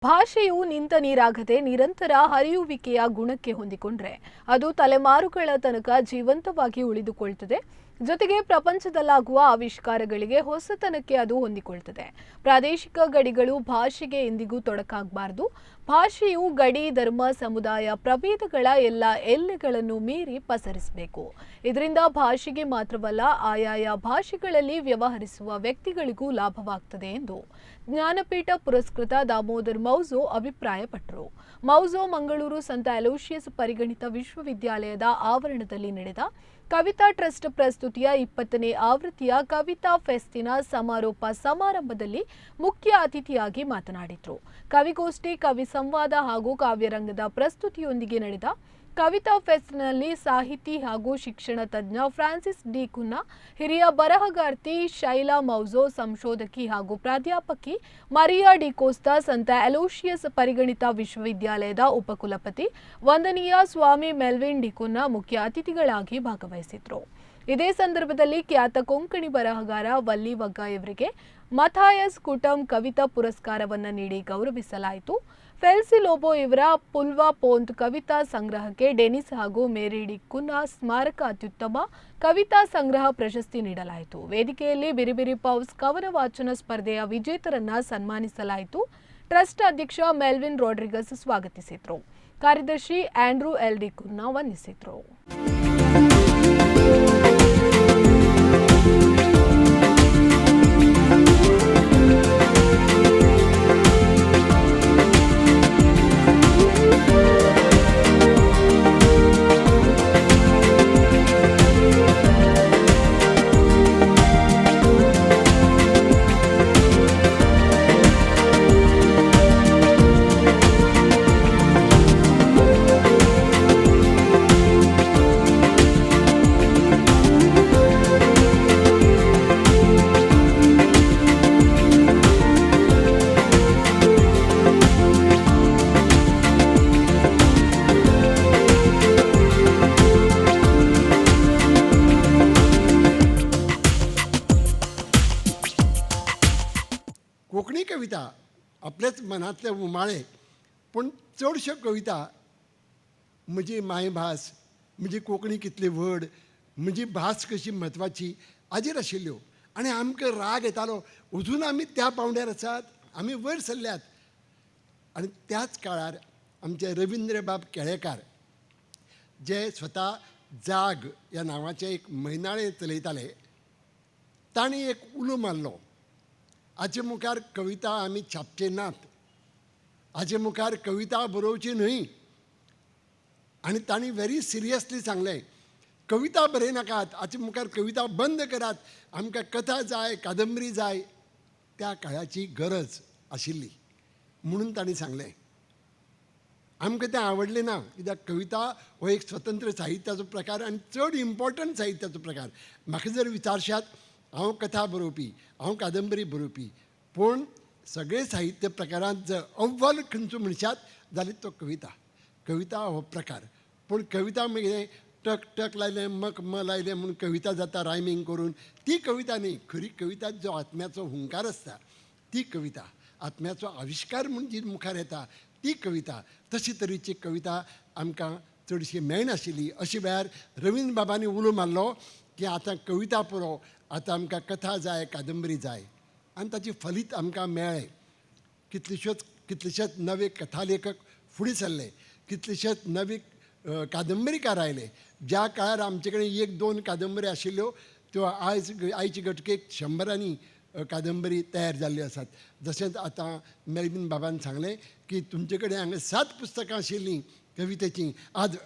ಭಾಷೆಯು ನಿಂತ ನೀರಾಗದೆ ನಿರಂತರ ಹರಿಯುವಿಕೆಯ ಗುಣಕ್ಕೆ ಹೊಂದಿಕೊಂಡ್ರೆ ಅದು ತಲೆಮಾರುಗಳ ತನಕ ಜೀವಂತವಾಗಿ ಉಳಿದುಕೊಳ್ತದೆ. ಜೊತೆಗೆ ಪ್ರಪಂಚದಲ್ಲಾಗುವ ಆವಿಷ್ಕಾರಗಳಿಗೆ ಹೊಸತನಕ್ಕೆ ಅದು ಹೊಂದಿಕೊಳ್ತದೆ. ಪ್ರಾದೇಶಿಕ ಗಡಿಗಳು ಭಾಷೆಗೆ ಎಂದಿಗೂ ತೊಡಕಾಗಬಾರದು. ಭಾಷೆಯು ಗಡಿ, ಧರ್ಮ, ಸಮುದಾಯ, ಪ್ರಭೇದಗಳ ಎಲ್ಲ ಎಲ್ಲೆಗಳನ್ನು ಮೀರಿ ಪಸರಿಸಬೇಕು. ಇದರಿಂದ ಭಾಷೆಗೆ ಮಾತ್ರವಲ್ಲ, ಆಯಾಯ ಭಾಷೆಗಳಲ್ಲಿ ವ್ಯವಹರಿಸುವ ವ್ಯಕ್ತಿಗಳಿಗೂ ಲಾಭವಾಗ್ತದೆ ಎಂದು ಜ್ಞಾನಪೀಠ ಪುರಸ್ಕೃತ ದಾಮೋದರ್ ಮೌಜೋ ಅಭಿಪ್ರಾಯಪಟ್ಟರು. ಮೌಜೋ ಮಂಗಳೂರು ಸಂತ ಅಲೋಷಿಯಸ್ ಪರಿಗಣಿತ ವಿಶ್ವವಿದ್ಯಾಲಯದ ಆವರಣದಲ್ಲಿ ನಡೆದ ಕವಿತಾ ಟ್ರಸ್ಟ್ ಪ್ರಸ್ತುತಿಯ 20ನೇ ಆವೃತ್ತಿಯ ಕವಿತಾ ಫೆಸ್ಟಿನ ಸಮಾರೋಪ ಸಮಾರಂಭದಲ್ಲಿ ಮುಖ್ಯ ಅತಿಥಿಯಾಗಿ ಮಾತನಾಡಿದರು. ಕವಿಗೋಷ್ಠಿ, ಕವಿ ಸಂವಾದ ಹಾಗೂ ಕಾವ್ಯರಂಗದ ಪ್ರಸ್ತುತಿಯೊಂದಿಗೆ ನಡೆದ ಕವಿತಾ ಫೆಸ್ಟ್ನಲ್ಲಿ ಸಾಹಿತಿ ಹಾಗೂ ಶಿಕ್ಷಣ ತಜ್ಞ ಫ್ರಾನ್ಸಿಸ್ ಡಿ ಕುನ್ನಾ, ಹಿರಿಯ ಬರಹಗಾರ್ತಿ ಶೈಲಾ ಮೌಜೋ, ಸಂಶೋಧಕಿ ಹಾಗೂ ಪ್ರಾಧ್ಯಾಪಕಿ ಮರಿಯಾ ಡಿಕೋಸ್ತಾ, ಸಂತ ಅಲೋಷಿಯಸ್ ಪರಿಗಣಿತ ವಿಶ್ವವಿದ್ಯಾಲಯದ ಉಪಕುಲಪತಿ ವಂದನೀಯ ಸ್ವಾಮಿ ಮೆಲ್ವಿನ್ ಡಿಕುನ್ನಾ ಮುಖ್ಯ ಅತಿಥಿಗಳಾಗಿ ಭಾಗವಹಿಸಿದ್ರು. ಇದೇ ಸಂದರ್ಭದಲ್ಲಿ ಖ್ಯಾತ ಕೊಂಕಣಿ ಬರಹಗಾರ ವಲ್ಲಿ ವಗ್ಗಾಯವರಿಗೆ ಮಥಾಯಸ್ ಕುಟಂ ಕವಿತಾ ಪುರಸ್ಕಾರವನ್ನು ನೀಡಿ ಗೌರವಿಸಲಾಯಿತು. ಫೆಲ್ಸಿ ಲೋಬೋ ಇವರ ಪುಲ್ವಾ ಪೋಂತ್ ಕವಿತಾ ಸಂಗ್ರಹಕ್ಕೆ ಡೆನಿಸ್ ಹಾಗೂ ಮೇರಿ ಡಿ ಕುನ್ನಾ ಸ್ಮಾರಕ ಅತ್ಯುತ್ತಮ ಕವಿತಾ ಸಂಗ್ರಹ ಪ್ರಶಸ್ತಿ ನೀಡಲಾಯಿತು. ವೇದಿಕೆಯಲ್ಲಿ ಬಿರಿಬಿರಿ ಪೌಸ್ ಕವನ ವಾಚನ ಸ್ಪರ್ಧೆಯ ವಿಜೇತರನ್ನ ಸನ್ಮಾನಿಸಲಾಯಿತು. ಟ್ರಸ್ಟ್ ಅಧ್ಯಕ್ಷ ಮೆಲ್ವಿನ್ ರಾಡ್ರಿಗಸ್ ಸ್ವಾಗತಿಸಿದರು. ಕಾರ್ಯದರ್ಶಿ ಆಂಡ್ರೂ ಎಲ್ ಡಿ ಕುನ್ನಾ ವಂದಿಸಿದರು. कोंकणी कविता आपल्याच मनांतले उमाळे, पूण चडश्यो कविता म्हजी मायभास, म्हजी कोंकणी कितली व्हड, म्हजी भास कशी म्हत्वाची हाजेर आशिल्ल्यो. आनी आमकां राग येतालो, अजून आमी त्या पांवड्यार आसात, आमी वयर सरल्यात. आनी त्याच काळार आमचे रविंद्रबाब केळेकार, जे स्वता जाग ह्या नांवाचें एक म्हयनाळें चलयताले, तांणी एक उलो मारलो, हाचे मुखार कविता आमी छापचे नात, हाचे मुखार कविता बरोवची न्हय. आनी तांणी व्हेरी सिरियसली सांगलें, कविता बरयनाकात, हाचे मुखार कविता बंद करात, आमकां कथा जाय, कादंबरी जाय. त्या काळाची गरज आशिल्ली म्हणून तांणी सांगलें. आमकां तें आवडलें ना, कित्याक कविता हो एक स्वतंत्र साहित्याचो प्रकार आनी चड इम्पॉर्टंट साहित्याचो प्रकार. म्हाका जर विचारशात, हांव कथा बरोवपी, हांव कादंबरी बरोवपी, पूण सगळे साहित्य प्रकारांत जर अव्वल खंयचो म्हणशात जाल्यार तो कविता. कविता हो प्रकार. पूण कविता म्हणजे टक टक लायलें, मक म लायलें म्हूण कविता जाता रायमींग करून, ती कविता न्ही. खरी कविता जो आत्म्याचो हुंकार आसता ती कविता, आत्म्याचो आविश्कार म्हूण जी मुखार येता ती कविता. तशी तरेची कविता आमकां चडशी मेळनाशिल्ली. अशे वेळार रवीन्द्र बाबांनी उलो मारलो की आतां कविता पुरो, आतां आमकां कथा जाय, कादंबरी जाय. आनी ताची फलीत आमकां मेळ्ळें. कितलेशेच नवे कथालेखक फुडें सरले, कितलेशेच नवे कादंबरीकार आयले. ज्या काळार आमचे कडेन एक दोन कादंबरी आशिल्ल्यो, त्यो आयज आयचे घटकेक शंबरांनी कादंबरी तयार जाल्ल्यो आसात. जशेंच आतां मेलवीन बाबान सांगलें की तुमचे कडेन हांगा 7 पुस्तकां आशिल्लीं कवितेचीं, आज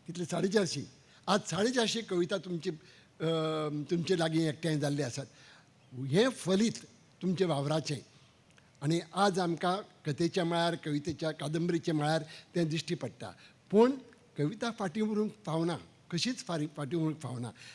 कितले 450, आज 450 कविता तुमचे लागीं एकठांय जाल्ले आसात. हें फलीत तुमच्या वावराचें. आनी आज आमकां कथेच्या मळार, कवितेच्या, कादंबरीच्या मळार तें दिश्टी पडटा. पूण कविता फाटीं उरूंक फावना, कशीच फाटीं उरूंक फावना.